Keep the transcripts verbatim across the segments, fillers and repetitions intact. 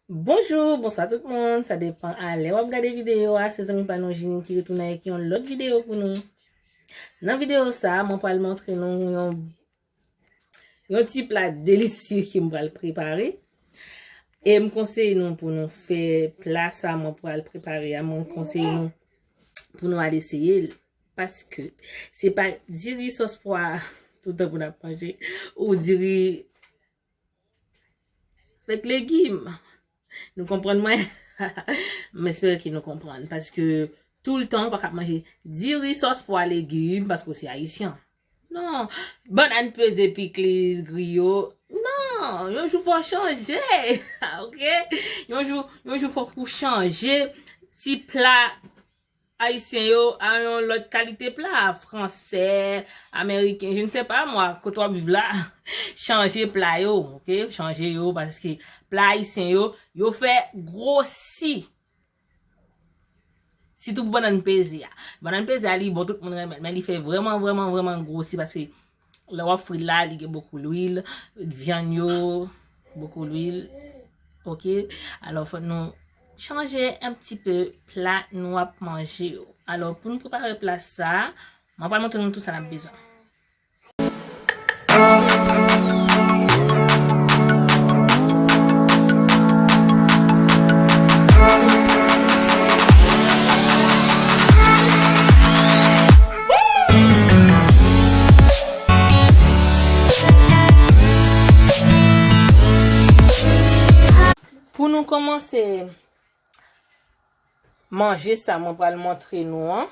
Bonjou, bonswa tout moun, sa depan a lè w ap gade videyo a, se zanmi pa nou Jini ki retounen avèk yon lòt videyo pou nou. Nan videyo sa, mwen pral montre nou yon, yon ti pla delisye ke m pral prepare. E m konseye nou pou nou fè pla sa mwen pral prepare a, mwen konseye nou pou nou al eseye l. Paske se pa diri sòs pwa toutan pou n ap manje, ou diri avèk legim. Nou konprann mwen? M espere ke nou konprann. Paske toultan ou pa ka ap manje diri sòs pwa legim paske w se ayisyen. Non. Bannann peze, pikliz, griyo. Non. Yon jou fò chanje. Ok? Yon jou, yon jou fòk ou chanje ti pla ayisyen yo a yon lòt kalite pla, fransè, ameriken, je ne sais pas moi, kote w ap viv la, chanje pla yo, ok? Chanje yo, paske pla ayisyen yo, yo fè gwosi. Sitou pou bannann peze a. Bannann peze a, li bon, tout moun renmen l, men li fè vrèman, vrèman, vrèman gwosi, paske lè w ap fri l la, li gen bokou lwil, vyann yo, bokou lwil. Ok? Alò, fò nou chanje un petit peu pla nou ap manje yo. Alò, pou nou prepare pla sa, mwen pral montre nou tout sa n ap bezwen. Pou nou kòmanse manje sa mwen pral montre nou an,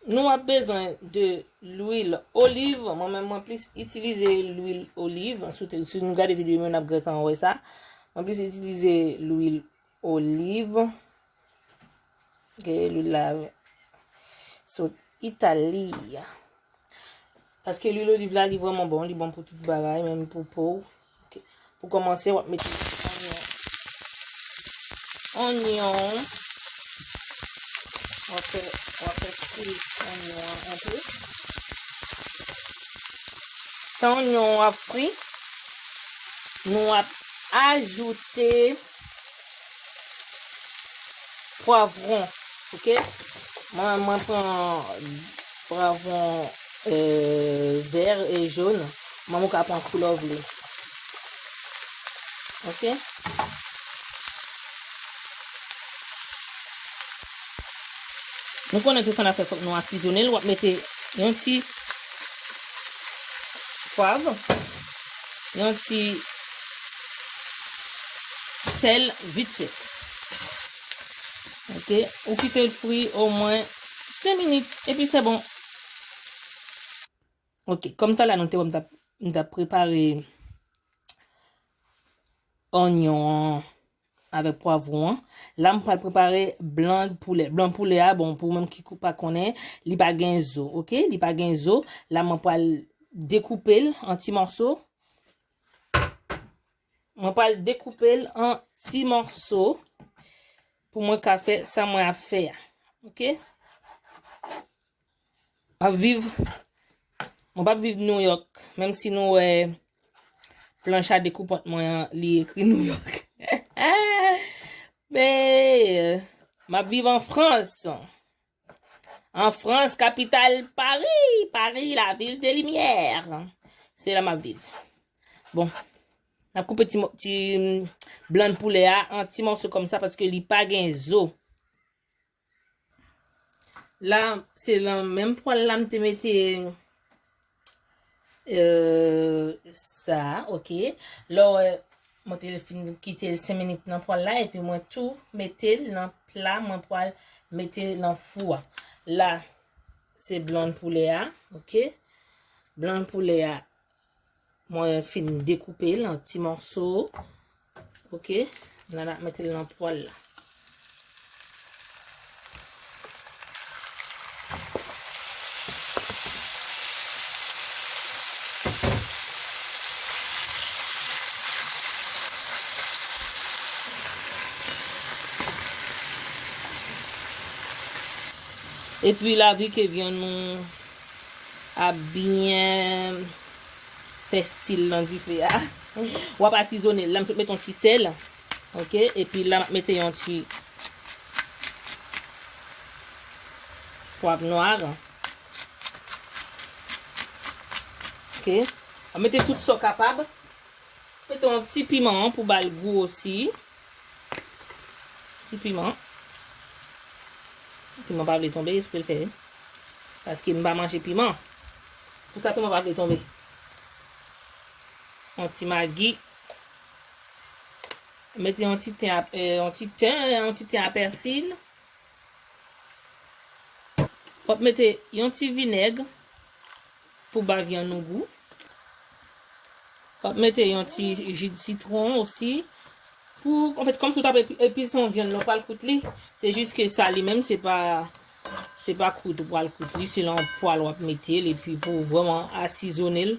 nou ap bezwen de lwil oliv. Mwen menm, mwen plis itilize lwil oliv. Si w te, si nou gade videyo m yo, n ap gentan wè sa. Mwen plis itilize lwil oliv. Ok, lwil la sot Itali. Paske lwil oliv la, li vrèman bon, li bon pou tout bagay, menm pou po. Ok. Pou kòmanse, w ap mete onyon. Onyon. W ap fè, w ap fè fri onyon an enpe. Tan onyon an ap fri, nou ap ajoute pwavwon, ok? Mwen, mwen pran pwavwon, euh, vè e jòn. Manman ou ka pran koulè w vle. Ok? Nou konnen tout sa n ap fè, fòk nou asizone l. W ap mete yon ti pwav, yon ti sèl vit fè. Ok, ou kite l fri omwen senk minit, epi se bon. Ok, kòm talè a nou te wè m t ap, m t ap prepare onyon an avèk pwavwon an. La, m pral prepare blan poulè. Blan poulè a, bon, pou ou menm ki kou-, pa konnen, li pa gen zo, ok? Li pa gen zo. La, mwen pral dekoupe l an ti mòso. Mwen pral dekoupe l an ti mòso pou mwen ka fè sa mwen ap fè a. Ok? M ap viv, mwen p ap viv New York, menm si nou wè planch a dekoupant mwen an, li ekri New York. Men, m ap viv an Frans. An Frans, kapital Paris, Paris, la ville des lumières. Se la m ap viv. Bon, n ap koupe ti, mo- ti mm, blan poulè a an ti mòso kòmsa paske li pa gen zo. La, se nan menm pwal la m te mete euh, sa, ok. Lè w wè, mwen te fin kite l senk minit nan pwal la, epi mwen tou mete l nan pla, mwen pral mete l nan fou a. La, se blan poulè a, ok. Blan poulè a, mwen fin dekoupe l an ti mòso. Ok, la n ap mete l nan pwal la. Epi la, vi ke vyann nou ap byen fè stil nan dife a. W ap asizone l. La, m sot met yon ti sèl. Ok, epi la m ap mete yon ti pwav nwa. Ok, m ap mete tout sa w kapab. Mete yon ti piman pou ba l gou osi. Ti piman. Piman pa vle tonbe, espre l fè. Paske m pa manje piman. Pou sa piman pa vle tonbe. Yon ti magi. Mete yon ti ten, a- eh, yon ti ten, yon ti ten apèsil. W ap mete yon ti vinèg pou ba vyann nou gou. W ap mete yon ti ji de sitwon osi. Pou, anfèt, kòmsi w t ap epi- epise yon vyann lè w pral kwit li. Se jis ke sa li menm, se pa, se pa kwit ou pral kwit li, se lan pwal w ap mete l, epi pou w vrèman asizone l,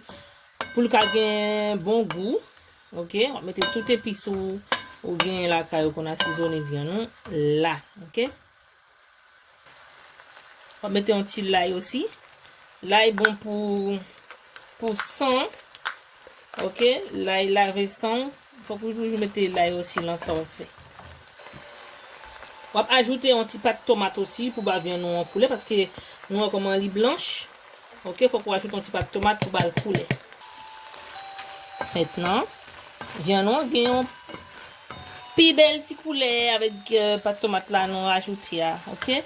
pou l ka gen bon gou. Ok, w ap mete tout epis ou, ou gen lakay ou konn asizone vyann ou la. Ok. W ap mete yon ti lay osi. Lay bon pou, pou san. Ok, lay lave san. Fòk ou toujou mete lay osi lan sa w ap fè. W ap ajoute yon ti pat tomat osi pou ba vyann nou an koulè, paske nou wè kòman li blanch. Ok, fòk ou ajoute yon ti pat tomat pou ba l koulè. Mentnan, vyann nou an gen yon pi bèl ti koulè avèk, eh, pat tomat la nou ajoute a, ok?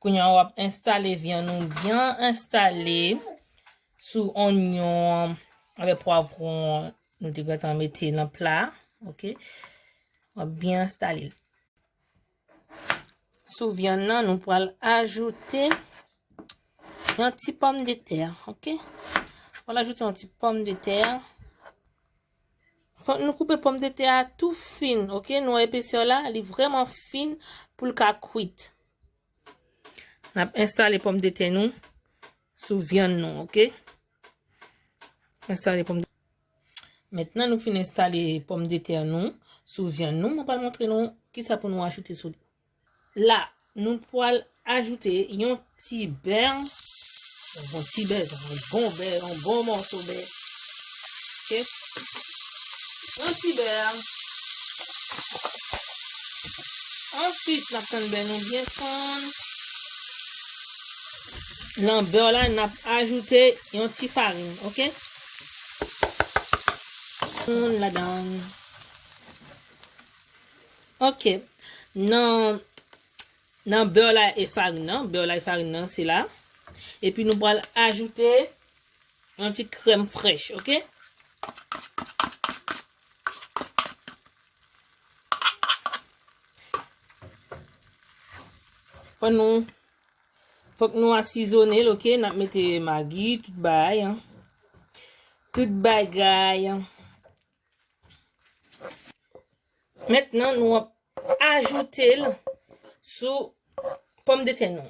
Kounye a, w ap enstale vyann nou byen enstale sou onyon an avèk pwavwon an nou te gentan mete nan pla, ok? W ap byen enstale l. Sou vyann nan, nou pral ajoute yon ti pòmdetè, ok? Pral ajoute yon ti pòmdetè. Fòk nou koupe pòmdetè a tou fin, ok? Nou wè epesè la, li vrèman fin pou l ka kwit. N ap enstale pòmdetè nou sou vyann nou, ok? Enstale pòm. Mentnan nou fin enstale pòmdetè nou sou vyann nou, mwen pral montre nou kisa pou nou ajoute sou li. La, nou pral ajoute yon ti bè, yon bon ti bè, yon bon bè, yon bon mòso bè. Ok? Yon ti bè. Answit, n ap tann bè nou byen fonn. Nan bè la, n ap ajoute yon ti farin, ok? Fonn ladan. Ok. Nan, nan bè la e farin nan, bè la e farin nan, se la. Epi nou pral ajoute yon ti krèm frèch, ok? Fò nou, fòk nou asizone l, ok? N ap mete magi, tout bagay, an. Tout bagay, an. Mentnan, nou ap ajoute l sou pòmdetè nou.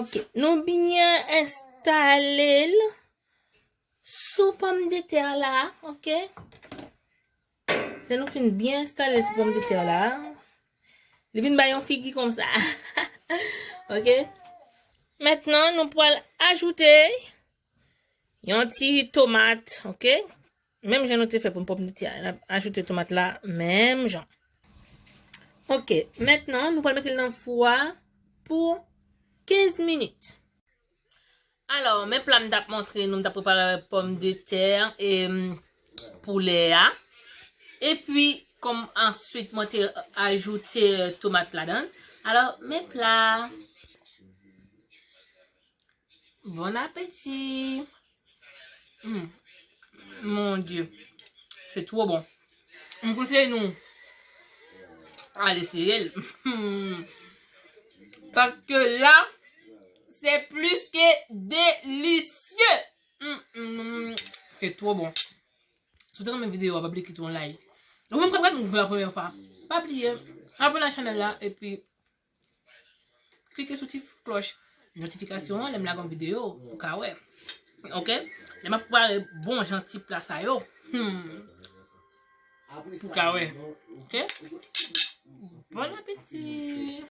Ok, nou byen enstale l sou pòmdetè la, ok? Lè nou fin byen enstale l sou pòmdetè la, li vin bay yon figi konsa. Ok? Mentnan, nou pral ajoute yon ti tomat, ok? Menm jan nou te fè pou pòmdetè a, n ap ajoute tomat la menm jan. Ok, mentnan, nou pral mete l nan fou a pou kenz minit. Alò, men pla m t ap montre nou, m t ap prepare avèk pòmdetè e, mm, poulè a. Epi, kòm answit mwen te ajoute, euh, tomat ladan. Alò, men pla. Bon apeti. Hmm. Mon Dieu. Se two bon. M konseye nou al eseye l. Hmm. Paske la, se plis ke delisye. Hmm, hmm, hmm. Se two bon. Si w te renmen videyo a, pa bliye kite yon like. Ou menm k ap gade m pou la premyè fwa, pa bliye abòne ak chanèl la epi klike sou ti klòch notifikasyon an, lè m lage yon videyo, ou ka wè. Ok? Lè m ap prepare bon jan ti pla sa yo. Hmm. Ou ka wè. Ok? Bon apeti!